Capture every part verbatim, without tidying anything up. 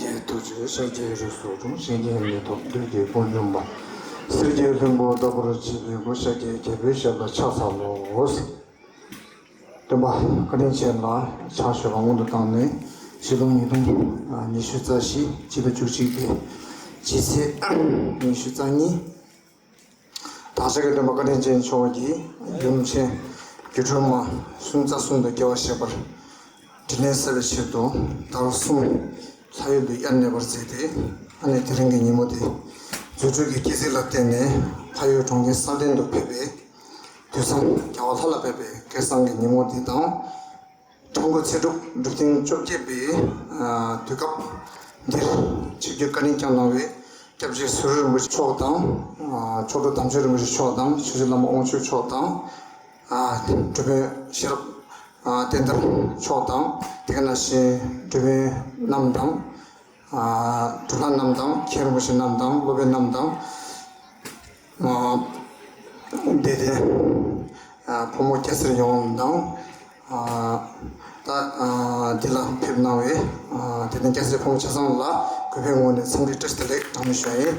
ཀྱི་ཐུགས་རྗེས་ཤཱཀྱའི་རིགས་སུ་འཁྲུངས། གཤིན་རྗེའི་མེ་ཏོག་བདུད་ཀྱི་དཔུང་འཇོམས་པ། གསེར་གྱི་ལྷུན་པོ་ལྟ་བུར་བརྗིད་པའི་སྐུ། ཤཱཀྱའི་རྒྱལ་པོའི་ཞབས་ལ་ཕྱག་འཚལ་ལོ། སྟོན་པ་བཀའ་དྲིན་ཆེ་ལ་ཕྱག་མཆོད་པ་སྔོན་དུ་བཏང་ནས། ཕྱི་ལོ་ཉིས་སྟོང་ཉི་ཤུ་རྩ་བཞི་སྤྱི་ཟླ་བཅུ་གཅིག་པའི་སྤྱི་ཚེས་ཉི་ཤུ་རྩ་གཉིས། དང་ཤཱཀྱ་སྟོན་པ་བཀའ་དྲིན་ཅན་མཆོག་གིས་ཡུམ་ཆེན་སྒྱུ་འཕྲུལ་མ་གསུམ་རྩ་གསུམ་དུ་སྐྱེ་བ་བཞེས་པར་དྲིན་ལན་གསབ་པའི་ཆེད་དུ། ཟླ་བ་གསུམ་ལྷ་ཡུལ་དུ་དབྱར་གནས་པར་མཛད་དེ། ཨ་ནི་དེ་རིང་གི་ཉིན་མོ་དེ་རྫུ་འཕྲུལ་གྱི་སྐྱེད་ཚལ་ལ་བརྟེན་ནས་ཕ་ཡུལ་གྲོང་ཁྱེར་གསལ་སྟོན་དུ་ཕེབས་པའི་དུས་བཟང་རྒྱལ་བ་ལྷ་ལ་ཕེབས་པའི་སྐལ་བཟང་གི་ཉིན་མོ་འདི་དང་། ཁྲ་འགུ་ཚེས་དྲུག་སྒྲུབ་ཐེངས་བཅོ་བརྒྱད་པའི་དུས་སྐབས་འདིར་ཆིབས་བསྒྱུར་བཀའ་དྲིན་བསྐྱངས་གནང་བའི་སྐྱབས་རྗེ་ཟུར་རིན་པོ་ཆེ་མཆོག་དང་། མཆོག་སྤྲུལ་དམ་ཆོས་རིན་པོ་ཆེ་མཆོག་དང་། ཆོས་རྗེ་བླ་མ་དབང་ཕྱུག་མཆོག་དང་། འབྲུག་པའི་ཤེས་རབ་བསྟན་དར་མཆོག་དང་། དེ་ག་ནང་བཞིན་འབྲུག་པའི་རྣམས་དང་། འབྲུག་ལྷ་རྣམས་དང་། མཁན་རིན་པོ་ཆེ་རྣམས་དང་། སློབ་དཔོན་རྣམས་དང་། འདས་དེ་ཕོ་མོ་སྐྱ་སེར་ཡོངས་དང་། ད་འདི་ལ་ཕེབས་གནང་བའི་དད་ལྡན་སྐྱ་སེར་ཕོ་མོ་ཆ་ཚང་ལ་གུས་པའི་ངོས་ནས་འཚམས་འདྲི་བཀྲ་ཤིས་བདེ་ལེགས་གྲངས་མེད་ཞུ་ཡ་ཡིན།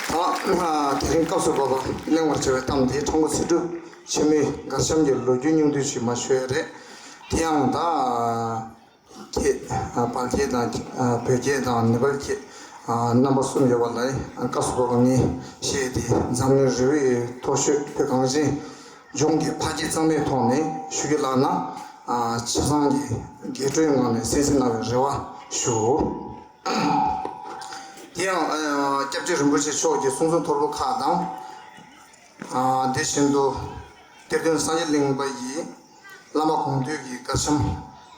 ད་དེ་རིང་སྐབས་སུ་བབ་པ་གླེང་བར་བྱ་བའི་གཏམ་དེ་ཁྲ་འགུ་ཚེས་དྲུག་ཆེན་མོའི་གར་འཆམ་གྱི་ལོ་རྒྱུས་སྙིང་བསྡུས་ཤིག་མ་ཞུ་ཡ་རེད། དེ་ཡང་ད། ཁྱེད། བལ་ཁྱེད་དང་། བོད་ཁྱེད་དང་ནེ་པལ་ཁྱེད། རྣམ་པ་གསུམ་ཡོད་པ་ལ་སྐབས་སུ་བབ་པ་ངས་བཤད་དེ། འཛམ་གླིང་རི་བོའི་མཐོ་ཤོས་བོད་གངས་ཅན་ལྗོངས་ཀྱི་ཕ་སྐད་གཙང་མའི་ཐོག་ནས་ཞུ་རྒྱུ་ལགས་ན། ཆ་ཚང་གི་རྒྱས་སྤྲོས་ངང་ནས་གསན་གཟིགས་གནང་བའི་རེ་བ་ཞུ། དེ་ཡང་སྐྱབས་རྗེ་རིན་པོ་ཆེ་མཆོག་གི་གསུང་རྩོམ་ཐོར་བུ་ཁག་དང་། དེ་བཞིན་དུ་གཏེར་སྟོན་སངས་རྒྱས་གླིང་པ་ཡི་བླ་མ་དགོངས་འདུས་ཀྱི་གར་འཆམ་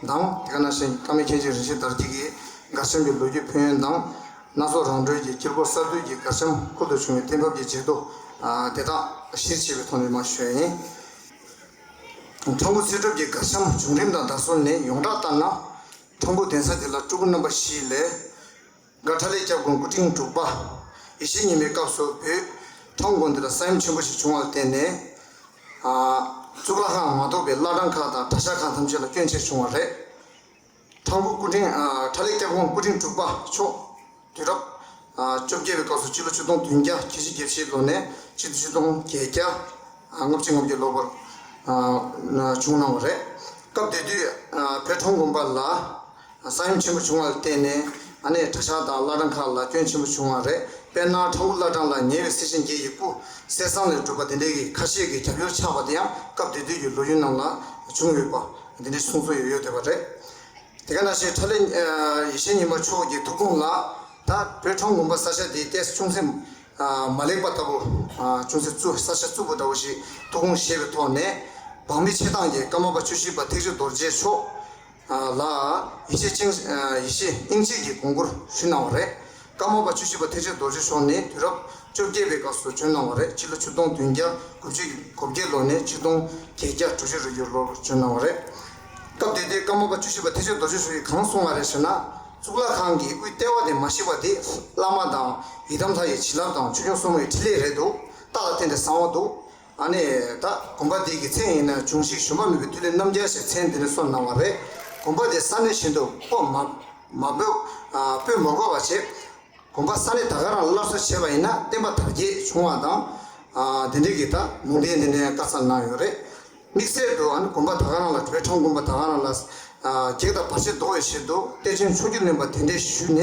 དང་། དེ་ག་ནང་བཞིན་ཀརྨ་མཁན་ཆེན་རིན་ཆེན་དར་རྒྱས་ཀྱི་གར་འཆམ་གྱི་ལོ་རྒྱུས་ཕན་ཡོན་དང་། སྣ་ཚོགས་རང་གྲོལ་གྱི་དཀྱིལ་འཁོར་གསར་བསྡུས་ཀྱི་གར་འཆམ་ཁུར་དུ་བྱུང་བའི་གཏན་ཕབ་ཀྱི་བརྗེད་ཐོ་དེ་དག་གཞིར་བྱས་པའི་ཐོག་ནས་མར་ཞུ་ཡ་ཡིན། ཁྲ་འགུ་ཚེས་དྲུག་གི་གར་འཆམ་བྱུང་རིམ་དང་བརྡར་སྲོལ་ནི། ཡོངས་གྲགས་ལྟར་ན། ཁྲ་འགུ་གདན་ས་འདི་ལ་སྤྲུལ་སྐུ་རྣམ་པ་བཞི་ལས། སྒ་ཁྲ་ལས་སྐྱབས་མགོན་སྐུ་ཕྲེང་དྲུག་པ། ཡེ་ཤེས་ཉི་མའི་སྐབས་སུ་བོད་ཁྲ་འགུ་དགོན་འདི་ལ་ས་ཡོམ་ཆེན་པོ་ཞིག་བྱུང་བར་བརྟེན་ནས། གཙུག་ལག་ཁང་མ་གཏོགས་པའི་བླ་བྲང་ཁག་དང་གྲྭ་ཤག་ཁག་ཐམས་ཅད་ལ་སྐྱོན་ཆེར་བྱུང་བ་རེད། ཁྲ་འགུ་སྐུ་ཕྲེང་། ཁྲ་ལས་སྐྱབས་མགོན་སྐུ་ཕྲེང་དྲུག་པ་མཆོག་དུས་རབས་བཅོ་བརྒྱད་པའི་སྐབས་སུ་སྤྱི་ལོ་ཆིག་སྟོང་བདུན་བརྒྱ་གྱ་བཞི་གྱ་བཞིའི་ལོ་ནས་སྤྱི་ལོ་ཆིག་སྟོང་བརྒྱད་བརྒྱ་ལྔ་བཅུ་ང་བརྒྱད་ལོ་བར་བྱུང་གནང་བ་རེད། སྐབས་དེ་དུས་བོད་ཁྲ་འགུ་དགོན་པ་ལ་ས་ཡོམ་ཆེན་པོ་བྱུང་བར་བརྟེན་ནས། ཨ་ནི་གྲྭ་ཤག་དང་བླ་བྲང་ཁག་ལ་སྐྱོན་ཆེན་པོ་བྱུང་བ་རེད། དཔེར་ན་ཁྲ་འགུ་བླ་བྲང་ལ་ཉེ་བའི་སྲས་ཆེན་བརྒྱད་ཀྱི་སྐུ་གསེར་ཟངས་ལས་གྲུབ་པ་དེ་འདྲའི་གི་ཁ་ཤས་ཀྱི་རྒྱབ་སྐྱོར་ཆགས་པ་དེ་ཡང་སྐབས་དེ་དུས་ཀྱི་ལོ་རྒྱུས་ནང་ལ་བྱུང་ཡོད་པ་དེ་འདྲའི་གསུང་སྲོལ་ཡང་ཡོད་བསྡད་པ་རེད། དེ་ག་ནང་བཞིན་ཁྲ་ལས་ཡེ་ཤེས་ཉི་མ་མཆོག་གི་ཐུགས་དགོངས་ལ། ད་བོད་ཁྲ་འགུ་དགོན་པ་ས་ཆ་དེ་ཏོག་ཙམ་ཅུང་ཟད་མ་ལེགས་པ་ལྟ་བུ། ཅུང་ཟད་རྩུབ། ས་ཆ་རྩུབ་པོ་འདྲ་བོ་ཞིག་ཐུགས་དགོངས་བཞེས་པའི་ཐོག་ནས། འབངས་མི་ཆེ་མཐོང་གིས་ཀརྨ་པ་བཅུ་བཞི་པ་ཐེག་ཆེན་རྡོ་རྗེ་མཆོག་ལ་ཡེ་ཤེས་ཅིང་། ཡེ་ཤེས་དབྱིངས་ཅན་གྱི་དགོངས་སྐོར་ཞུས་གནང་བ་རེད། ཀརྨ་པ་བཅུ་བཞི་པ་ཐེག་ཆེན་རྡོ་རྗེ་མཆོག་ནི་དུས་རབས་བཅོ་བརྒྱད་པའི་སྐབས་སུ་བྱོན་གནང་བ་རེད། སྤྱི་ལོ་ཆིག་སྟོང་བདུན་བརྒྱ་དགུ་བཅུ་གོ་བརྒྱད་ལོ་ནས་ཆིག་སྟོང་བརྒྱད་བརྒྱ་དྲུག་ཅུ་རེ་བརྒྱད་ལོར་བྱོན་གནང་བ་རེད། སྐབས་དེ་དུས་ཀརྨ་པ་བཅུ་བཞི་པ་ཐེག་ཆེན་རྡོ་རྗེ་མཆོག་གིས་གང་གསུངས་པ་རེད་ཟེར་ན། གཙུག་ལག་ཁང་གི་དབུའི་ལྟེ་བ་དེ་མ་བཤིག་པ་དེ་བླ་མ་དང་ཡི་དམ་ལྷ་ཡི་བྱིན་རླབས་དང་ཆོས་སྐྱོང་སྲུང་མའི་ཕྲིན་ལས་རེད་འདུག་རྟ་ལ་བརྟེན་ཏེ་བཟང་བ་འདུག་ཨ་ནི་ད་དགོན་པ་འདི་གི་མཚན་ཡིན་ན་འབྱུང་བཞི་ཞུམ་པ་མེད་པའི་མཐུ་ལས་རྣམ་རྒྱལ་ཞེས་མཚན་འདི་ནས་གསོལ་གནང་བ་རེད། དགོན་པ་འདི་ས་གནས་གཞན་དུ་སྤོ་མ་མ་སྤོས། སྤོས་མ་དགོས་པ་བྱས། དགོན་པ་ས་གནས་ད་ག་རང་ལ་སླར་གསོ་བྱས་པ་ཡིན་ན་བསྟན་པ་དར་རྒྱས་བྱུང་བ་དང་། དེ་འདྲའི་གི་ད་ལུང་བསྟན་དེ་འདྲའི་བཀའ་སྩལ་གནང་ཡོད་རེད། དམིགས་བསལ་དུ་ཨ་ནི་དགོན་པ་ད་ག་རང་ལ། བོད་ཁྲ་འགུ་དགོན་པ་ད་ག་རང་ལ་གེགས་དང་བར་ཆད་བཟློག་པའི་ཆེད་དུ་གཏེར་ཆེན་མཆོག་གྱུར་གླིང་པ་གདན་འདྲེན་ཞུས་ནས།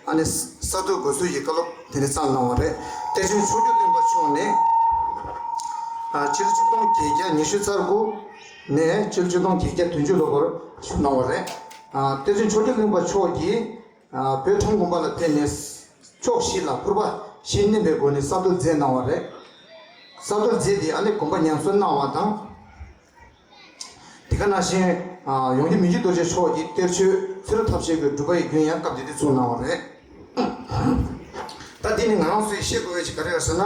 ཨ་ནི་གསར་གཏོད་དགོས་ཚུལ་གྱི་བཀའ་སློབ་དེ་འདྲ་བསྩལ་གནང་བ་རེད། གཏེར་ཆེན་མཆོག་གྱུར་གླིང་པ་མཆོག་ནས་ཕྱི་ལོ་ཆིག་སྟོང་བརྒྱད་བརྒྱ་ཉི་ཤུ་རྩ་དགུ་ནས་ཕྱི་ལོ་ཆིག་སྟོང་བརྒྱད་བརྒྱ་བདུན་ཅུ་ལོ་བར་བཞུགས་གནང་བ་རེད། གཏེར་ཆེན་མཆོག་གྱུར་གླིང་པ་མཆོག་གིས་བོད་ཁྲ་འགུ་དགོན་པ་ལ་ཕེབས་ནས་ཕྱོགས་བཞི་ལ་ཕུར་པ་བཞི་བསྣན་པའི་སྒོ་ནས་གསར་གཏོད་མཛད་གནང་བ་རེད། གསར་གཏོད་མཛད་དེ་ཨ་ནི་དགོན་པ་ཉམས་གསོ་གནང་བ་དང་། དེ་ག་ནང་བཞིན་ཡོངས་དགེ་མི་འགྱུར་རྡོ་རྗེ་མཆོག་གིས་གཏེར་ཆོས་ཚེ་རབས་ཐབས་ཤེས་ཀྱི་སྒྲུབ་པ་ཡི་རྒྱུན་ཡང་སྐབས་དེ་དུས་བཙུགས་གནང་བ་རེད། ད་འདི་ནི་ང་རང་ཚོས་ཤེས་དགོས་པའི་ཅིག་ག་རེ་ཡོད་ཟེར་ན།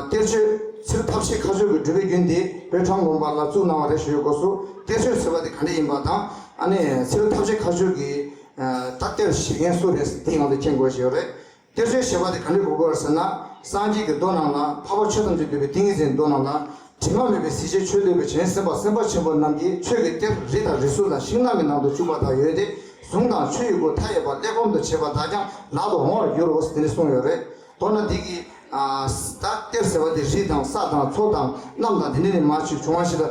གཏེར་ཆོས་ཚེ་རབས་ཐབས་ཤེས་མཁའ་སྤྱོད་ཀྱི་སྒྲུབ་པའི་རྒྱུན་དེ་བོད་ཁྲ་འགུ་དགོན་པ་ལ་བཙུགས་གནང་བ་རེད་ཞུ་ཡོད་སྐབས་སུ། གཏེར་ཆོས་ཟེར་བ་དེ་ག་འདྲ་ཡིན་པ་དང་། ཨ་ནི་ཚེ་རབས་ཐབས་ཤེས་མཁའ་སྤྱོད་ཀྱི་ད་གཏེར་བཞེས་མཁན་སུ་རེད་ཟེར་དེ་ང་ཚོས་མཁྱེན་དགོས་ཞེས་ཡོད་རེད། གཏེར་ཆོས་ཞེས་པ་དེ་ག་འདྲ་གོ་དགོས་ཟེར་ན། སངས་རྒྱས་ཀྱི་མདོ་ནང་ལ། འཕགས་པ་ཆོས་ཐམས་ཅད་འདུལ་བའི་ཏིང་ངེ་འཛིན་མདོ་ནང་ལ། དྲི་མ་མེད་པའི་གཟི་བརྗིད་ཆོས་སྟོན་པའི་བྱང་སེམས་དཔའ་སེམས་དཔའ་ཆེན་པོ་རྣམས་ཀྱིས་ཆོས་ཀྱི་གཏེར་རི་དང་རི་སུལ་དང་ཤིང་རྣམས་ཀྱི་ནང་དུ་བཅུག་པ་དག་ཡོད་དེ། གཟུངས་དང་ཆུ་ཡི་སྒོ་མཐའ་ཡས་པ་གླེགས་བམ་དུ་བྱས་པ་དག་ཀྱང་ལག་ཏུ་འོང་བར་འགྱུར་རོ་ཟེར་དེ་ནས་གསུངས་ཡོད་རེད། མདོར་ན་འདི་གི་ད་གཏེར་ཟེར་བ་དེ་རི་དང་ས་དང་མཚོ་དང་གནམ་དང་དེ་འདྲ་ནས་མར་ཅིག་བྱུང་བ་ཞིག་ལ་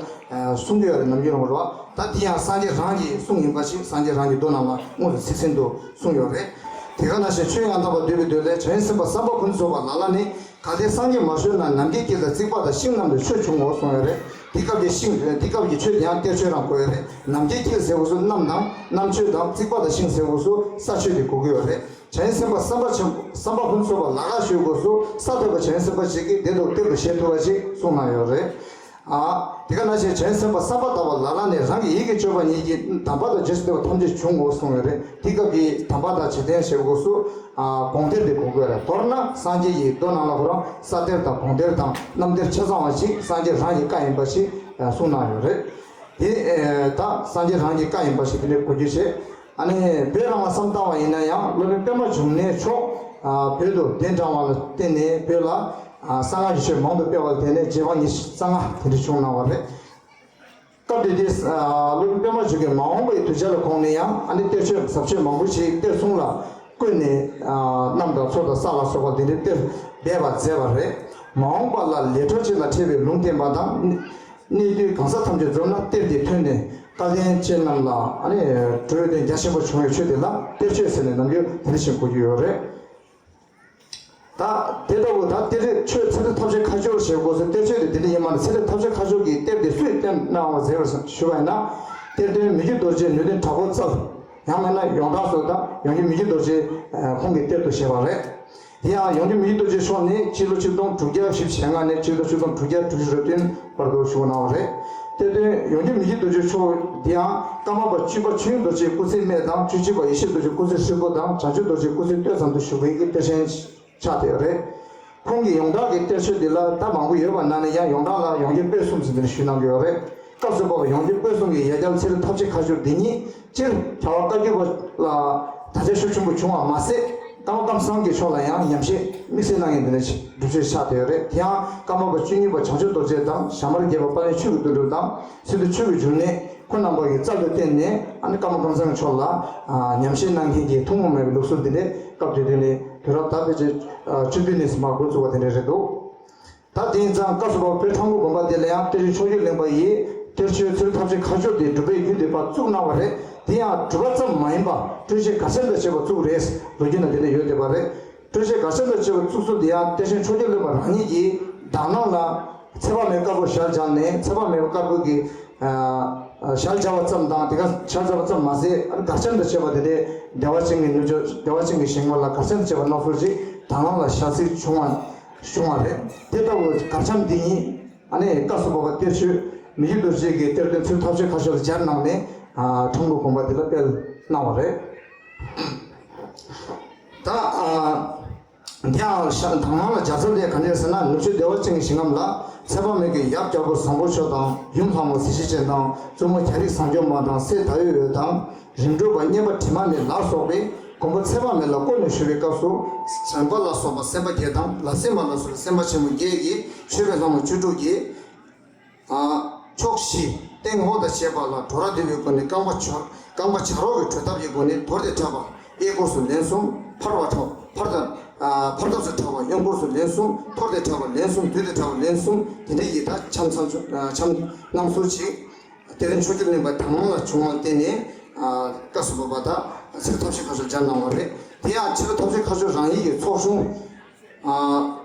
གསུང་གི་ཡོད་རེད། ནམ་རྒྱུན་རང་རེད་བ། ད་འདི་ཡང་སངས་རྒྱས་རང་གི་གསུང་ཡིན་པ་ཞིག་སངས་རྒྱས་རང་གི་མདོ་ནང་ལ་དངོས་སུ་ཚིག་ཟིན་དུ་གསུངས་ཡོད་རེད། དེ་ག་ནང་བཞིན་ཆོས་ཡང་དག་པར་འདོད་པའི་འདོད་ལས་བྱང་སེམས་དཔའ་བསམ་པ་ཀུན་རྫོགས་པ་ལ་ལ་ནི། གལ་ཏེ་སངས་རྒྱས་མ་བྱོན་ན་ནམ་མཁའི་དཀྱིལ་དང་རྩིག་པ་དང་ཤིང་རྣམས་ལས་ཆོས་འབྱུང་ངོ་གསུངས་ཡོད་རེད། འདི་སྐབས་ཀྱི་ཤིང་འདི་སྐབས་ཀྱི་ཆོས་དེ་ཡང་གཏེར་ཆོས་རང་གོ་ཡོད་རེད། ནམ་མཁའི་དཀྱིལ་ཟེར་དགོས་སུ་གནམ་དང་གནམ་ཆོས་དང་རྩིག་པ་དང་ཤིང་ཟེར་དགོས་སུ་ས་ཆོས་དེ་གོ་གི་ཡོད་རེད། བྱང་སེམས་དཔའ་བསམ་པ་ཆེན་པོ་བསམ་པ་ཀུན་རྫོགས་པ་ལ་ལ་ཞུ་དགོས་སུ་ས་ཐོབ་པ་བྱང་སེམས་དཔའ་ཞིག་གིས་བདེ་དང་གཏེར་དུ་བཞེས་ཐུབ་པ་ཞིག་གསུངས་གནང་ཡོད་རེད། ཨ། དེ་ག་ནང་བཞིན་བྱང་སེམས་དཔའ་བསམ་པ་དག་པ་ལ་ལ་ནི་རང་གི་ཡིད་ཀྱི་སྤྱོད་པ་ཉིད་ཀྱིས་དམ་པ་དང་རྗེས་སུ་བསྟན་པ་ཐམས་ཅད་འབྱུང་ངོ་གསུངས་ཡོད་རེད། དེ་སྐབས་ཀྱི་དམ་པ་དང་རྗེས་བསྟན་ཞེས་དགོས་སུ། ཨ། དགོངས་གཏེར་དེ་གོ་དགོས་རེད། མདོར་ན་སངས་རྒྱས་ཀྱི་མདོ་ནང་ལ་ཁོ་རང་ས་གཏེར་དང་དགོངས་གཏེར་དང་རྣམ་གཏེར་ཆ་ཚང་བ་ཞིག་སངས་རྒྱས་རང་གི་བཀའ་ཡིན་པ་ཞིག་གསུངས་གནང་ཡོད་རེད། དེ་ད་སངས་རྒྱས་རང་གི་བཀའ་ཡིན་པ་ཞིག་དེ་འདྲའི་གོ་རྒྱུ་བྱས། ཨ་ནི་བོད་རང་ལ་བསམ་བཏང་བ་ཡིན་ན་ཡང་སློབ་དཔོན་པདྨ་འབྱུང་གནས་མཆོག་བོད་དུ་གདན་དྲངས་པ་ལ་བརྟེན་ནས་བོད་ལ་གསང་སྔགས་ཀྱི་ཆོས་མང་དུ་སྤེལ་བ་ལ་བརྟེན་ནས་རྗེ་འབངས་ཉི་ཤུ་རྩ་ལྔ་དེ་འདྲ་བྱུང་གནང་བ་རེད། སྐབས་དེ་དུས་སློབ་དཔོན་པདྨ་འབྱུང་གིས་མ་འོངས་པའི་གདུལ་བྱ་ལ་དགོངས་ནས་ཡང་ཨ་ནི་གཏེར་ཆོས་ཟབ་ཆོས་མང་པོ་ཞིག་གཏེར་སྲུང་ལ་བཀོད་ནས་གནམ་དང་མཚོ་དང་ས་ལ་སོགས་པ་དེ་འདྲའི་གཏེར་སྦས་པར་མཛད་པ་རེད། མ་འོངས་པ་ལ་ལས་འཕྲོ་ཅན་ལ་འཕྲད་པའི་ལུང་བསྟན་པ་དང་། གནས་དུས་གང་ཟག་ཐམས་ཅད་འཛོམས་ན་གཏེར་དེ་ཐོན་ནས་སྐལ་ལྡན་ཅན་རྣམས་ལ་ཨ་ནི་གྲོལ་བའི་དོན་རྒྱ་ཆེན་པོ་བྱུང་བའི་ཆོས་དེ་ལ་གཏེར་ཆོས་ཟེར་ནས་ནམ་རྒྱུན་དེ་འདྲ་ཞིག་གོ་རྒྱུ་ཡོད་རེད། ད་དེ་ལྟ་བུ་ད་གཏེར་ཆོས་ཚེ་རབས་ཐབས་ཤེས་ཁ་སྦྱོར་ཞེས་དགོས་སུ་གཏེར་ཆོས་དེ་དེ་འདྲ་ཡིན་མ་རེད། ཚེ་རབས་ཐབས་ཤེས་ཁ་སྦྱོར་གྱི་གཏེར་དེ་སུས་བསྟན་གནང་བ་ཟེར་བར་ཞུ་བ་ཡིན་ན། གཏེར་སྟོན་མི་བསྐྱོད་རྡོ་རྗེ་ནུས་ལྡན་དྲག་པོ་རྩལ། ཡང་མིན་ན་ཡོངས་གྲགས་སུ་ད་ཡོངས་འཛིན་མི་བསྐྱོད་རྡོ་རྗེ་ཁོང་གི་གཏེར་དུ་བཞེས་པ་རེད། དེ་ཡང་ཡོངས་འཛིན་མི་བསྐྱོད་རྡོ་རྗེ་མཆོག་ནི་སྤྱི་ལོ་ཆིག་སྟོང་དྲུག་བརྒྱ་བཞི་བཅུ་ཞེ་ལྔ་ནས་སྤྱི་ལོ་ཆིག་སྟོང་དྲུག་བརྒྱ་དྲུག་ཅུ་རེ་བདུན་བར་དུ་བཞུགས་གནང་བ་རེད། གཏེར་སྟོན་ཡོངས་འཛིན་མི་བསྐྱོད་རྡོ་རྗེ་མཆོག་འདི་ཡང་ཀརྨ་པ་བཅུ་པ་ཆོས་དབྱིངས་རྡོ་རྗེ་སྐུ་ཚེའི་སྨད་དང་བཅུ་གཅིག་པ་ཡེ་ཤེས་རྡོ་རྗེ་སྐུ་ཚེའི་ཧྲིལ་པོ་དང་བྱང་ཆུབ་རྡོ་རྗེ་སྐུ་ཚེའི་སྟོད་ཙམ་དུ་བཞུགས་པའི་གཏེར་ཆེན་ཆགས་བསྡད་ཡོད་རེད། ཁོང་གི་ཡོངས་གྲགས་ཀྱི་གཏེར་ཆོས་འདི་ལ་ད་མང་པོ་ཡོད་པ་ནང་ནས་ཡང་ཡོངས་གྲགས་ལ་ཡོངས་འཛིན་དཔལ་གསུམ་ཟེར་འདིར་ཞུས་གནང་གི་ཡོད་རེད། སྐབས་སུ་བབས་པ་ཡོངས་འཛིན་དཔལ་གསུམ་གྱི་ཡ་གྱལ་ཚེ་རབས་ཐབས་ཤེས་ཁ་སྦྱོར་འདི་ཉིད་སྤྱིར་རྒྱལ་བ་བཀའ་བརྒྱུད་པ་ལ་དར་ཁྱབ་ཤུགས་ཆེན་པོ་བྱུང་བ་མ་ཟད། ཀརྨ་ཀམ་ཚང་གི་ཕྱོགས་ལ་ཡང་ཉམས་བཞེས་དམིགས་བསལ་གནང་མཁན་འདི་འདྲ་ཞིག་སྒྲུབ་བྱེད་ཆགས་བསྡད་ཡོད་རེད། དེ་ཡང་ཀརྨ་པ་བཅུ་གཉིས་པ་བྱང་ཆུབ་རྡོ་རྗེ་དང་ཞྭ་དམར་རྒྱལ་པོ་དཔལ་ལྡན་ཆོས་ཀྱི་དོན་གྲུབ་དང་སི་ཏུ་ཆོས་ཀྱི་འབྱུང་གནས་ཁོང་རྣམ་པ་གི་རྩལ་དུ་བརྟེན་ནས་ཨ་ནི་ཀརྨ་ཀམ་ཚང་གི་ཕྱོགས་ལ་ཉམས་བཞེས་གནང་མཁན་གྱི་ཐུན་མོང་མེད་པའི་ལུགས་སྲོལ་འདི་འདྲ་སྐབས་དེ་དུས་ནས་དུས་རབས་ད་ཕལ་ཆེར་བཅུ་བདུན་ནས་མར་འགོ་བཙུགས་པ་དེ་འདྲ་རེད་འདུག་ད་དེ་ཡིན་ཙང་སྐབས་སུ་བབས་པའི་ཁྲ་འགུ་དགོན་པ་དེ་ལ་ཡང་གཏེར་ཆེན་མཆོག་གྱུར་གླིང་པ་ཡིས་གཏེར་ཆོས་ཚུལ་ཐབས་ཤེས་ཁ་སྦྱོར་དེ་སྒྲུབ་པའི་རྒྱུན་དེ་ཕར་བཙུགས་གནང་བ་རེད། དེ་ཡང་སྒྲུབ་པ་ཙམ་མ་ཡིན་པར་སྤྲོས་བཤད་གར་འཆམ་དང་བཅས་པ་བཙུགས་རེད། ལོ་རྒྱུས་ནང་དེ་འདྲ་ཡོད་བསྡད་པ་རེད། སྤྲོས་བཤད་གར་འཆམ་དང་བཅས་པ་བཙུགས་ཚུལ་དེ་ཡང་གཏེར་ཆེན་མཆོག་གྱུར་གླིང་པ་རང་ཉིད་ཀྱིས་དག་སྣང་ལ་ཚེ་དཔག་མེད་དཀར་པོ་ཞལ་སྦྱངས་ནས་ཚེ་དཔག་མེད་དཀར་པོ་གི་ཞལ་སྦྱངས་པ་ཙམ་དང་དེ་ག་ཞལ་སྦྱངས་པ་ཙམ་མ་ཟད་གར་འཆམ་དང་བཅས་པ་དེ་འདྲའི་བདེ་བ་ཅན་གྱི་ནུབ་ཕྱོགས་བདེ་བ་ཅན་གྱི་ཞིང་པ་ལ་གར་འཆམ་དང་བཅས་པ་སྣ་ཚོགས་ཅིག་དག་སྣང་ལ་ཞལ་གཟིགས་བྱུང་བ། བྱུང་བ་རེད། དེ་ལྟ་བུ་གར་འཆམ་འདི་ཉིད་ཨ་ནི་སྐབས་སུ་བབས་པ་གཏེར་ཆོས་མི་བསྐྱོད་རྡོ་རྗེ་གི་གཏེར་སྟོན་ཚུལ་ཐབས་ཤེས་ཁ་སྦྱོར་ལ་སྦྱར་གནང་ནས་ཁྲ་འགུ་དགོན་པ་འདི་ལ་སྤེལ་གནང་བ་རེད། ད་ཨ་འདི་ཡང་ཤ་དག་སྣང་ལ་སྦྱར་ཚུལ་དེ་ག་འདྲ་ཟེར་ན་ནུབ་ཕྱོགས་བདེ་བ་ཅན་གྱི་ཞིང་ཁམས་ལ་ཚེ་དཔག་མེད་ཀྱི་ཡབ་རྒྱལ་པོ་བཟང་པོ་མཆོག་དང་ཡུམ་ལྷ་མོ་གཟི་བརྗིད་ཅན་དང་བཙུན་མོ་རྒྱ་རིགས་བཟང་སྐྱོང་མ་དང་སྲས་ཟླ་འོད་འོད་དང་། རིམ་གྲོ་པ་གཉན་པ་དྲི་མ་མེད་ལ་སོགས་པས་མགོན་པོ་ཚེ་དཔག་མེད་ལ་བསྐོར་ནས་བཞུགས་པའི་སྐབས་སུ། བྱམས་པ་ལ་སོགས་པ་སེམས་དཔའ་བརྒྱད་དང་ལ་སེམས་མ་ལ་སོགས་པའི་སེམས་དཔའ་ཆེན་པོ་བརྒྱད་ཀྱིས་མཆོད་པའི་ལྷ་མོ་བཅུ་དྲུག་གིས། ཕྱོགས་བཞི་སྟེང་འོག་དང་བཅས་པ་ལ་བྲོ་ར་བརྡུང་བའི་སྒོ་ནས་རྐང་པ་བྱ་རྐང་པ་བྱ་རོག་གི་བྲོ་ཐབས་ཀྱི་སྒོ་ནས་དོར་ཏེ་འཁྲབ་པ། གཡས་སྐོར་སུ་ལན་གསུམ་ཕར་བ་འཁྲབ་ཕར་དང་། ཕར་ཐབས་སུ་འཁྲབ་པ་གཡོན་སྐོར་སུ་ལན་གསུམ་འཐོར་ཏེ་འཁྲབ་པ་ལན་གསུམ་བསྡུས་ཏེ་འཁྲབ་པ་ལན་གསུམ་དེ་འདྲ་ཡི་ད་འཆམ་འཆམ་འཆམ་གནང་སྲོལ་ཅིག་གཏེར་ཆེན་མཆོག་གྱུར་གླིང་པ་དག་སྣང་ལ་བྱུང་བར་བརྟེན་ནས། སྐབས་སུ་བབས་པ་དང་ཚེ་རབས་ཐབས་ཤེས་ཁ་སྦྱོར་སྦྱར་གནང་བ་རེད། དེ་ཡང་ཚེ་རབས་ཐབས་ཤེས་ཁ་སྦྱོར་རང་ཉིད་ཀྱི་ཚོགས་ཆུང་།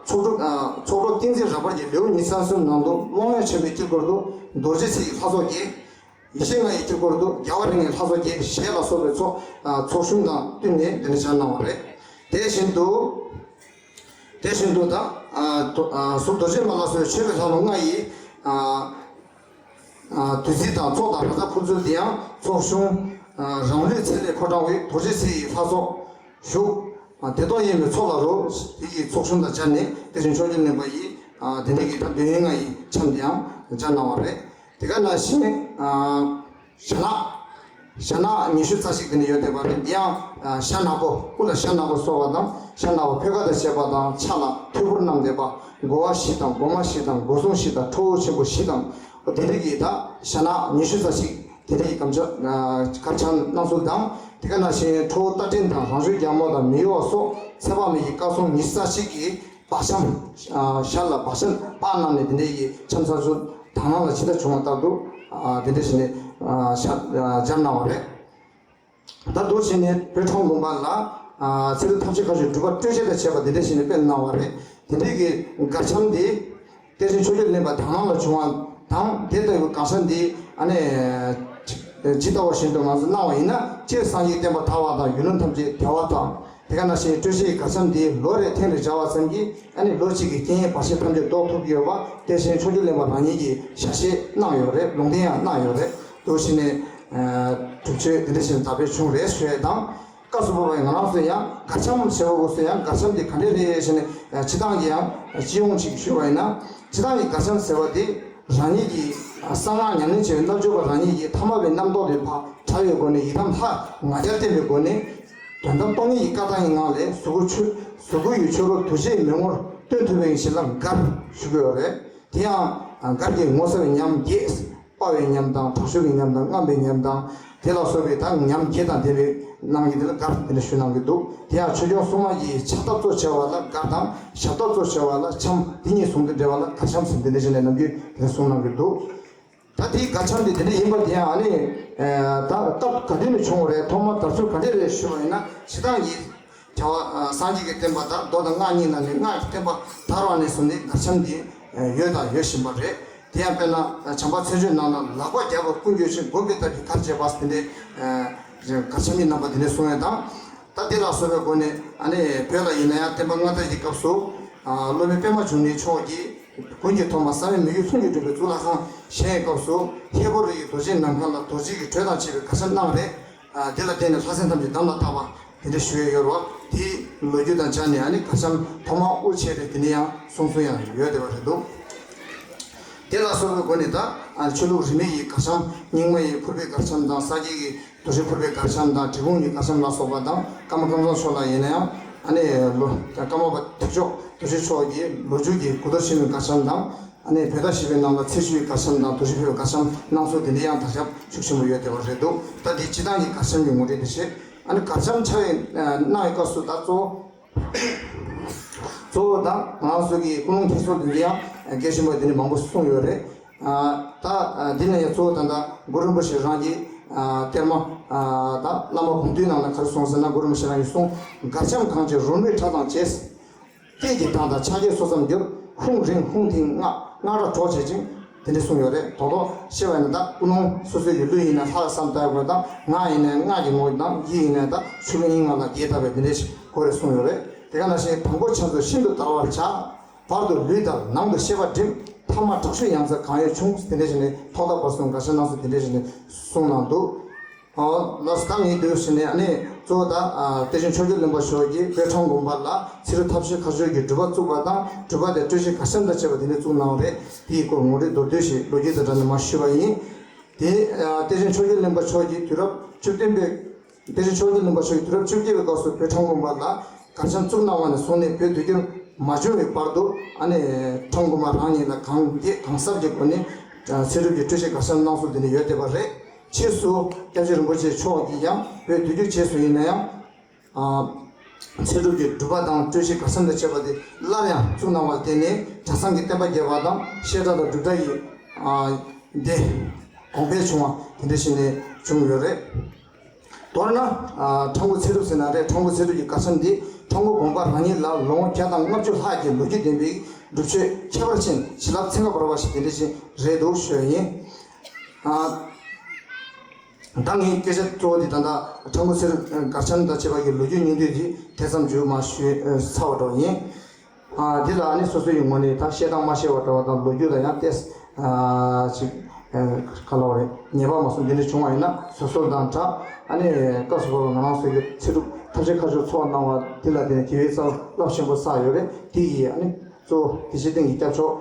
ཚོགས་དྲུག་ཚོགས་དྲུག་ཏིང་འཛིན་རབ་འབར་གྱི་ལེའུ་ཉི་ཤུ་རྩ་གསུམ་ནང་དུ་དབང་ཡོད་ཆེན་པོའི་དཀྱིལ་འཁོར་དུ་རྡོ་རྗེ་ཚེ་ཡི་ལྷ་ཚོགས་བརྒྱད། ཡེ་ཤེས་ལྔ་ཡི་དཀྱིལ་འཁོར་དུ་རྒྱལ་བ་རིགས་ལྔའི་ལྷ་ཚོགས་བརྒྱད་ཞལ་ལ་སོགས་པའི་ཚོགས་ཚོགས་ཆུང་དང་བསྟུན་ནས་འདི་ནས་སྦྱར་གནང་བ་རེད། དེ་བཞིན་དུ། དེ་བཞིན་དུ་ད། ཟུར་རྡོ་རྗེ་མ་ལ་སོགས་མཆོད་པའི་ལྷ་མོ་ལྔ་ཡིས། བདུད་རྩི་དང་ཚོགས་དང་ལྷ་ཚོགས་ཕུལ་ཚུལ་འདི་ཡང་ཚོགས་ཆུང་། རང་ལུས་ཚེ་ལས་ཕོ་བྲང་བའི་རྡོ་རྗེ་ཚེ་ཡི་ལྷ་ཚོགས་བཞུགས། བདེ་སྟོང་ཡེ་མའི་མཚོ་ལ་རོལ་དེ་ཡི་ཚོགས་ཆུང་དང་སྦྱར་ནས་གཏེར་ཆེན་མཆོག་གྱུར་གླིང་པ་ཡིས་དེ་འདྲ་གི་ད་འདོད་ཡོན་ལྔ་ཡི་འཆམ་འདི་ཡང་སྦྱར་གནང་བ་རེད། དེ་ག་ནང་བཞིན། ཞལ་ལག་ཞྭ་ནག་ཉི་ཤུ་རྩ་གཅིག་དེ་འདྲ་ཡོད་བསྡད་པ་རེད། འདི་ཡང་ཞྭ་ནག་པོ། སྐུ་ལ་ཞྭ་ནག་པོ་གསོལ་བ་དང་། ཞྭ་ནག་པོ་ཕོད་ཀ་དང་བཅས་པ་དང་། ཕྱག་ལ་ཐོད་ཕུར་བསྣམས་བསྡད་པ། མགོ་བ་བཞི་དང་། མགོ་མ་བཞི་དང་། མགོ་ཟུང་བཞི་དང་། ཁྲོ་བོ་ཆེན་པོ་བཞི་དང་། དེ་འདྲ་གི་ད་ཞྭ་ནག་ཉི་ཤུ་རྩ་གཅིག་དེ་འདྲ་གི་གར་འཆམ་གར་འཆམ་གནང་ཚུལ་དང་། དེ་ག་ནང་བཞིན་ཁྲོ་བོ་རྟ་མགྲིན་དང་། རང་བྱོན་རྒྱལ་མོ་དང་། མི་གཡོ་བ་སོགས་ཚེ་དཔག་མེད་ཀྱི་བཀའ་སྲུང་ཉི་ཤུ་རྩ་གཅིག་གིས་བག་འཆམ། ཞྭ་ལ་བག་འཆམ་པ་གནང་ནས་དེ་འདྲ་གི་འཆམ་ཚར་ཚུལ་དག་སྣང་ལ་ཇི་ལྟར་བྱུང་བ་ལྟར་དུ། དེ་འདྲ་བྱས་ནས་ཞྭ་སྦྱར་གནང་བ་རེད། ད་མདོར་བྱས་ནས་བོད་ཁྲོམ་དགོན་པ་ལ་ཚེ་རབས་ཐམས་ཅད་མཁའ་སྤྱོད་སྒྲུབ་པ་སྤྲོས་བཅས་དང་བཅས་པ་འདི་འདྲ་བྱས་ནས་སྤེལ་གནང་བ་རེད། དེ་འདྲའི་གི་གར་འཆམ་འདི་གཏེར་ཆེན་ཆོས་རྒྱལ་གླིང་པ་དག་སྣང་ལ་བྱུང་བ་དང་། དེ་ལྟ་བུའི་གར་འཆམ་འདི་ཨ་ནི་ཇི་ལྟ་བ་བཞིན་དུ་ང་ཚོ་གནང་བ་ཡིན་ན། སྤྱིར་སངས་རྒྱས་བསྟན་པ་དར་བ་དང་། ཡུལ་ལུང་ཐམས་ཅད་བདེ་བ་དང་། དེ་ག་ནང་བཞིན་སྤྲོས་བཅས་གར་འཆམ་འདི་ལོ་རེ་ཐེངས་རེ་སྦྱར་བ་ཙམ་གྱིས་ཨ་ནི་ལོ་གཅིག་གི་རྐྱེན་ངན་བར་ཆད་ཐམས་ཅད་ཟློག་ཐུབ་ཀྱི་ཡོད་པ་གཏེར་ཆེན་ཆོས་རྒྱལ་གླིང་པ་རང་ཉིད་ཀྱིས་ཞལ་བཞེས་གནང་ཡོད་རེད། ལུང་བསྟན་ཡང་གནང་ཡོད་རེད། འདུག་བྱས་ནས་སྒྲུབ་མཆོད་འདི་འདྲ་བྱས་ནས་དར་སྤེལ་བྱུང་རེད་ཞུ་ཡས་དང་། སྐབས་སུ་བབས་པའི་ང་རང་ཚོས་ཡང་གར་འཆམ་ཟེར་བ་དགོས་ཚེ་ཡང་གར་འཆམ་འདི་ག་འདྲས་རེད་ཟེར་ནས་སྤྱིར་བཏང་གི་ཡང་སྤྱི་ཡོངས་ཅིག་ཞུས་པ་ཡིན་ན། སྤྱིར་བཏང་གི་གར་འཆམ་ཟེར་བ་འདི་རང་ཉིད་ཀྱི་གསང་སྔགས་ཉམས་ལེན་བྱས་པའི་རྣལ་འབྱོར་པ་རང་ཉིད་ཀྱིས་ཐ་མལ་པའི་རྣམ་རྟོག་དེ་ཕར་བྲལ་བའི་སྒོ་ནས། ཡི་དམ་ལྷ་ང་རྒྱལ་བརྟན་པའི་སྒོ་ནས། དོན་དམ་སྟོང་ཉིད་ཀྱི་བཀའ་ཐམས་ཅད་ངག་ལས་གཟུགས་སྐུ་ཆོས། གཟུགས་སྐུ་ཡི་ཆོས་སྐུ་དོན་ཆེན་མན་ངོར་སྟོན་ཐུབ་པའི་ཕྱིར་ལ་གར་ཞུ་གི་ཡོད་རེད། དེ་ཡང་གར་གྱི་ངོ་མཚར་བའི་ཉམས་བརྒྱད། དཔའ་བའི་ཉམས་དང་། དྲག་ཤུལ་གྱི་ཉམས་དང་། རྔམ་པའི་ཉམས་དང་། དེ་ལ་སོགས་པའི་ད་ཉམས་བརྒྱད་དང་ལྡན་པའི་ནང་གི་དེ་ལ་གར་དེ་འདྲ་ཞུ་གནང་གི་འདུག་དེ་ཡང་ཆོས་སྐྱོང་སྲུང་མ་གི་ཕྱག་བཏབ་གཙོ་ཆེ་བ་ལ་གར་དང་། ཞབས་བཏབ་གཙོ་ཆེ་བ་ལ་འཆམ། དེ་གཉིས་ཟུང་དུ་འབྲེལ་བ་ལ་གར་འཆམ་ཟེར། དེ་འདྲ་བྱས་ནས་ནམ་རྒྱུན་དེ་འདྲ་གསུང་གནང་གི་འདུག་ད་དེའི་གར་འཆམ་དེ་དེ་འདྲ་ཡིན་པ་དེ་ཡང་ཨ་ནི། ད་སྐབས་ག་དུས་ནས་བྱུང་བ་རེད། ཐོག་མར་དར་ཚུལ་ག་འདྲ་རེད་ཞུ་བ་ཡིན་ན། སྤྱིར་བཏང་གི་བྱ་བ་སངས་རྒྱས་ཀྱི་བསྟན་པ་དར། མདོ་དང་སྔགས་གཉིས་ནང་ནས་སྔགས་ཀྱི་བསྟན་པ་དར་བ་ནས་བཟུང་ནས་གར་འཆམ་འདི་ཡོད་དང་ཡོད་བཞིན་པ་རེད། དེ་ཡང་དཔེར་ན་བྱམས་པ་མཚན་བརྗོད་ནང་ལ། ལག་པ་བརྒྱ་པ་ཀུན་གྱི་ཆེད། སྒོམ་པའི་ཐབས་ཀྱིས་གར་བྱེད་པ། དེ་འདྲའི་གར་འཆམ་གྱི་རྣམ་པ་དེ་འདྲ་གསུང་ཡས་དང་། ད་དེ་ལ་སོགས་པའི་སྒོ་ནས་ཨ་ནི་བོད་ལ་ཡིན་ན་ཡང་བསྟན་པ་སྔ་དར་གྱི་སྐབས་སུ། སློབ་དཔོན་པདྨ་འབྱུང་གནས་མཆོག་གིས་དགུན་གྱི་ཐོག་མ་གསང་བའི་མི་བསྐྱོད་ལྷུན་གྱིས་གྲུབ་པའི་གཙུག་ལག་ཁང་བཞེངས་པའི་སྐབས་སུ། ཧས་པོ་རི་ཡི་རྡོ་རྗེ་ནམ་མཁའ་ལ་རྡོ་རྗེ་གི་འགྲོས་དང་བཅས་པའི་གར་འཆམ་གནང་རེད། དེ་ལ་བརྟེན་ནས་ལྷ་སྲིན་ཐམས་ཅད་འདམ་ལ་བཏགས་པ་དེ་འདྲ་ཞུ་ཡས་ཡོད་རེད་བ། དེའི་ལོ་རྒྱུས་དང་སྦྱར་ནས་ཨ་ནི་གར་འཆམ་ཐོག་མར་དབུ་ཕྱེ་རེད། དེ་ནས་ཡང་གསུང་ཚུལ་ཡང་ཡོད་བསྡད་པ་རེད་འདུག་དེ་ལ་སོགས་པའི་སྒོ་ནས་ད་ཆོས་ལུགས་རིས་མེད་ཀྱི་གར་འཆམ། རྙིང་མ་ཡི་ཕུར་པའི་གར་འཆམ་དང་། ས་སྐྱའི་གི་རྡོ་རྗེ་ཕུར་པའི་གར་འཆམ་དང་། འབྲི་གུང་གི་གར་འཆམ་ལ་སོགས་པ་དང་། ཀརྨ་ཀམ་ཚང་མཆོག་ལ་ཡིན་ན་ཡང་ཨ་ནི་ལོ། ཀརྨ་པ་ཐེག་མཆོག་རྡོ་རྗེ་མཆོག་གིས་ལོ་རྒྱུས་ཀྱི་གོ་བསྡུར་ཆེན་མོའི་གར་འཆམ་དང་། ཨ་ནི་བོད་ཟླ་བཞི་པའི་ནང་ལ་ཚེས་བཅུའི་གར་འཆམ་དང་། རྡོ་རྗེ་ཕུར་པའི་གར་འཆམ་གནང་ཚུལ་དེ་འདྲ་ཡང་དར་ཁྱབ་ཤུགས་ཆེན་པོ་ཡོད་བསྡད་པ་རེད་འདུག་ད་འདི་སྤྱིར་བཏང་གི་གར་འཆམ་གྱི་ངོ་སྤྲོད་དེ་བྱས། ཨ་ནི་གར་འཆམ་འཆམ་ཡས་གནང་བའི་སྐབས་སུ་ད་གཙོ་བོ། གཙོ་བོ་དང་ང་རང་ཚོ་གི་ཀུན་སློང་མཁྱེན་སོང་དེ་འདྲ་ཡང་རྒན་གཞོན་པ་དེ་འདྲ་མང་པོ་གསུངས་ཡོད་རེད། ད་འདི་ནས་ཡང་གཙོ་བོ་ད་ལྟ་གུ་རུ་རིན་པོ་ཆེ་རང་གིས་གཏེར་མ་ད་བླ་མ་དགོངས་འདུས་ནང་ལ་ག་རེ་གསུངས་ཟེར་ན། གུ་རུ་རིན་པོ་ཆེ་རང་གིས་གསུངས། གར་འཆམ་གང་བྱེད་རོལ་མོའི་སྒྲ་དང་བཅས། སྐད་ཀྱི་གདངས་དང་ཕྱག་རྒྱའི་སོ་མཚམས་བསྒྱུར། ཧཱུྃ་རིང་ཧཱུྃ་ཐིང་སྔགས། སྔགས་སྒྲ་སྒྲོགས་བྱེད་ཅིང་། དེ་འདྲ་གསུངས་ཡོད་རེད། རྡོག་རྡོག་བཤད་པ་ཡིན་ན་ད་ཀུན་སློང་སོ་སོའི་གི་ལུས་ཡིན་ན་ལྷ་ལ་བསམ་བཏགས་དགོས་དང་། ངག་ཡིན་ན་སྔགས་ཀྱི་ངོ་དང་། ཡིད་ཡིན་ན་ད་ཆོས་སྐུ་དབྱིངས་ལྔ་ལ་རྒྱས་བཏབ་པའི་དེ་འདྲ་ཞིག་དགོས་རེད་གསུངས་ཡོད་རེད། དེ་ག་ནང་བཞིན་དང་པོ་ཕྱག་མཛུབ་ཤིན་ཏུ་དར་བར་བྱ། བར་དུ་ལུས་དང་ནང་དུ་ཤེས་པ་སྒྲིམ། ཐ་མ་དྲག་ཤུལ་ཡང་རྩེ་གང་ཡོད་ཕྱུང་། དེ་འདྲ་བྱས་ནས་ཐོག་མཐའ་བར་གསུམ་གར་འཆམ་གནང་ཚུལ་དེ་འདྲ་བྱས་ནས་གསུངས་གནང་འདུག་ཨོ། ལགས་སོ། ད་ངས་འདུག་ཟེར་ནས་ཨ་ནི་གཙོ་བོ་ད་ཨ་གཏེར་ཆེན་ཆོས་རྒྱལ་གླིང་པ་མཆོག་གིས་བོད་ཁྲོམ་དགོན་པ་ལ་ཚེ་རབས་ཐབས་ཤེས་མཁའ་སྤྱོད་ཀྱི་སྒྲུབ་པ་བཙུགས་པ་དང་། སྒྲུབ་པ་དེ་སྤྲོས་བཅས་གར་འཆམ་དང་བཅས་པ་དེ་འདྲ་བཙུགས་གནང་བ་རེད། དེའི་སྐོར་ངོ་སྤྲོད་མདོར་བསྡུས་ཤིག་ལོ་རྒྱུས་དང་སྦྲགས་ནས་མར་ཞུས་པ་ཡིན། དེ་ཨ་གཏེར་ཆེན་ཆོས་རྒྱལ་གླིང་པ་མཆོག་གིས་དུས་རབས་བཅུ་བདུན་པའི། གཏེར་ཆེན་ཆོས་རྒྱལ་གླིང་པ་མཆོག་གིས་དུས་རབས་བཅོ་བརྒྱད་པའི་སྐབས་སུ་བོད་ཁྲོམ་དགོན་པ་ལ་གར་འཆམ་བཙུགས་གནང་བ་ནས་བཟུང་ནས་བོད་དུས་འགྱུར་མ་བྱུང་བའི་བར་དུ་ཨ་ནི་ཁྲོམ་དགོན་པ་རང་ཉིད་ལ་གང་རྒྱས་གང་གསར་གྱི་སྒོ་ནས་ཚེ་སྒྲུབ་ཀྱི་སྤྲོས་བཅས་གར་འཆམ་གནང་ཚུལ་དེ་འདྲ་ཡོད་བསྡད་པ་རེད། ཕྱིས་སུ་སྐྱབས་རྗེ་རིན་པོ་ཆེ་མཆོག་གིས་ཡང་བོད་དུས་འགྱུར་རྗེས་སུ་ཡིན་ན་ཡང་། ཚེ་སྒྲུབ་ཀྱི་སྒྲུབ་པ་དང་སྤྲོས་བཅས་གར་འཆམ་དང་བཅས་པ་དེ་སླར་ཡང་བཙུགས་གནང་བར་བརྟེན་ནས། གྲྭ་ཚང་གི་བསྟན་པ་རྒྱས་པ་དང་། བཤད་གྲྭ་དང་སྒྲུབ་གྲྭ་ཡི་སྡེ་གོང་འཕེལ་བྱུང་བ་དེ་འདྲ་ཞིག་ནས་བྱུང་ཡོད་རེད། མདོར་ན། ཁྲ་འགུ་ཚེ་སྒྲུབ་ཟེར་ན་རེད། ཁྲ་འགུ་ཚེ་སྒྲུབ་ཀྱི་གར་འཆམ་འདི་ཁྲ་འགུ་དགོན་པ་རང་ཉིད་ལ་ལོ་ངོ་བརྒྱ་དང་ལྔ་བཅུ་ལྷག་གི་ལོ་རྒྱུས་ལྡན་པའི་སྒྲུབ་མཆོད་ཁྱད་པར་ཅན་བྱིན་རླབས་ཚན་ཁ་འབར་བ་ཞིག་དེ་འདྲ་ཞིག་རེད་འདུག་ཞུ་ཡ་ཡིན། ད་ངས་སྐད་ཆ་གཙོ་བོ་འདི་ད་ལྟ་ཁྲ་འགུ་ཚེ་སྒྲུབ་གར་འཆམ་དང་བཅས་པ་གི་ལོ་རྒྱུས་སྙིང་བསྡུས་འདི་དེ་ཙམ་བརྗོད་མ་ཞུས་ཚར་བ་འདྲ་བོ་ཡིན། འདི་ལ་ནི་སོ་སོའི་ངོས་ནས་ད་བཤད་སྟངས་མ་ཤེས་པ་འདྲ་བ་དང་། ལོ་རྒྱུས་ལ་ཡང་ཏོག་ཙམ་ཅིག་ག་ལབ་རེད། ངེས་པ་མ་སོང་འདི་འདྲ་བྱུང་བ་ཡིན་ན་ཟུར་ཟུར་དང་སྦྲགས། ཨ་ནི་སྐབས་སུ་བབས་པའི་ང་རང་ཚོའི་གི་ཚེ་སྒྲུབ་ཐབས་ཤེས་མཁའ་སྤྱོད་ཚོགས་གནང་བ་འདི་ལ་དེ་ནས་དགེ་བའི་རྩ་བ་རླབས་ཆེན་པོ་བསགས་ཡོད་རེད། དེ་ཡིས་ཨ་ནི་གཙོ་བོ་དེ་ཕྱིར་སྟེང་གི་སྐྱབས་མཆོག་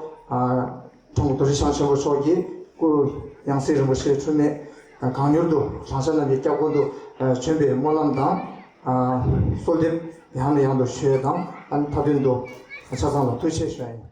ཁྲ་འགུ་རྡོ་རྗེ་འཆང་ཆེན་པོ་མཆོག་གི་སྐུ་ཡང་སྲིད་རིན་པོ་ཆེ་འཁྲུལ་མེད་ གང་མྱུར་དུ་བགྲང་བྱ་རྣམས་ཀྱི་སྐྱབས་མགོན་དུ་བྱོན་པའི་སྨོན་ལམ་དང་། གསོལ་འདེབས་ཡང་ནས་ཡང་དུ་ཞུ་ཡས་དང་། ཨ་ནི་མཐའ་དོན་དུ་ཆ་ཚང་ལ་ཐུགས་རྗེ་ཆེ་ཞུ་ཡ་ཡིན།